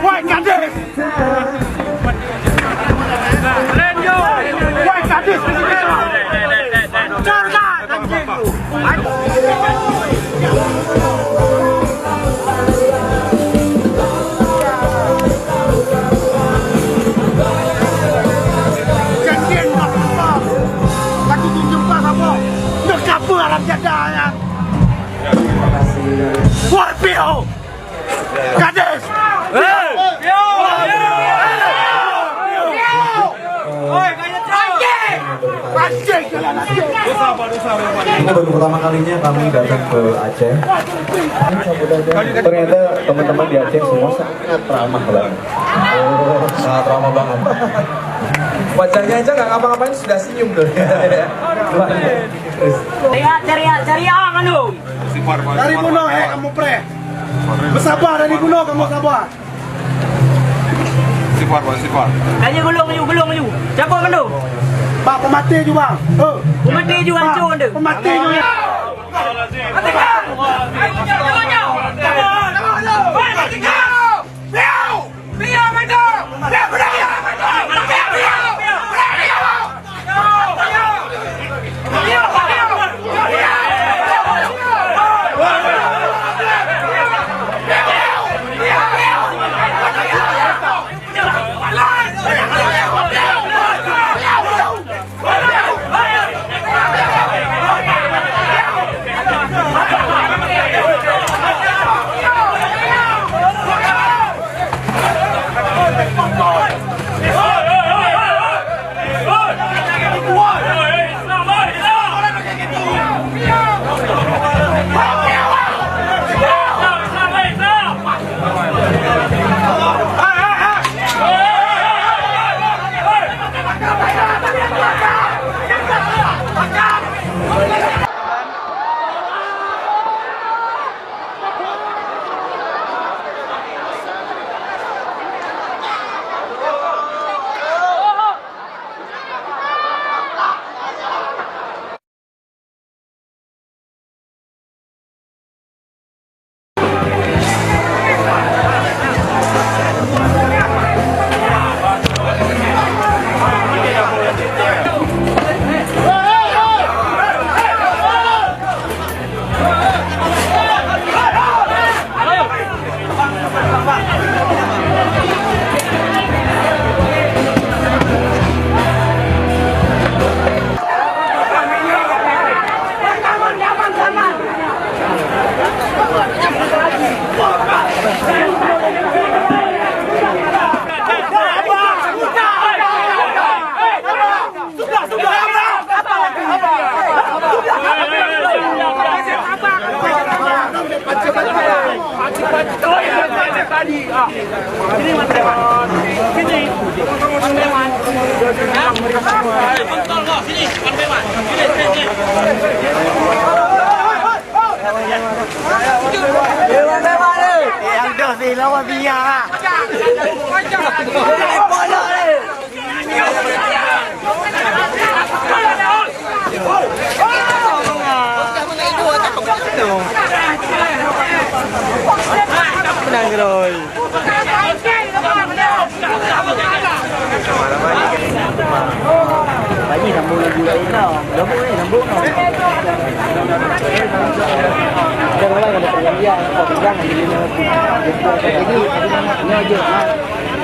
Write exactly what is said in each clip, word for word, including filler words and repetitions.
Woi, kadis! Woi, kadis! Cerdas, anjing tu! Janjian bak apa? Lagi tunjuk bak apa? Nak apa alam jadah ya? Woi, piu! Kades! Ini baru pertama kalinya kami datang ke Aceh. Ternyata teman-teman di Aceh semua sangat ramah banget. Sangat ramah banget. Wajahnya aja nggak ngapa-ngapain sudah senyum tuh. Ceria, ceria, ceria, Manu. Dari bunoe, eh, kamoe preh. Beusabar dari bunoe, kamoe sabar. Sifar, Bang, sifar. Laju gulong, laju gulong, laju. Cabut bandum. Bak peumaté ju, Bang. Peumaté ju, hancô bandum. Peumaté ju.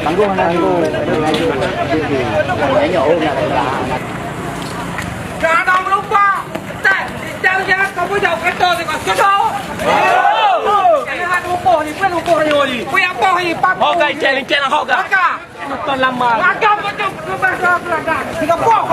Tanggung, tanggung. Jangan lupa, tak, tak jangan kamu jauh kereta dengan sudah. Jangan lupa ni, bukan lupa ni. Punya apa ni? Hokai, cek, cek, hokai. Maka. Nonton lama. Agam betul, betul, betul, betul. Tiga puluh.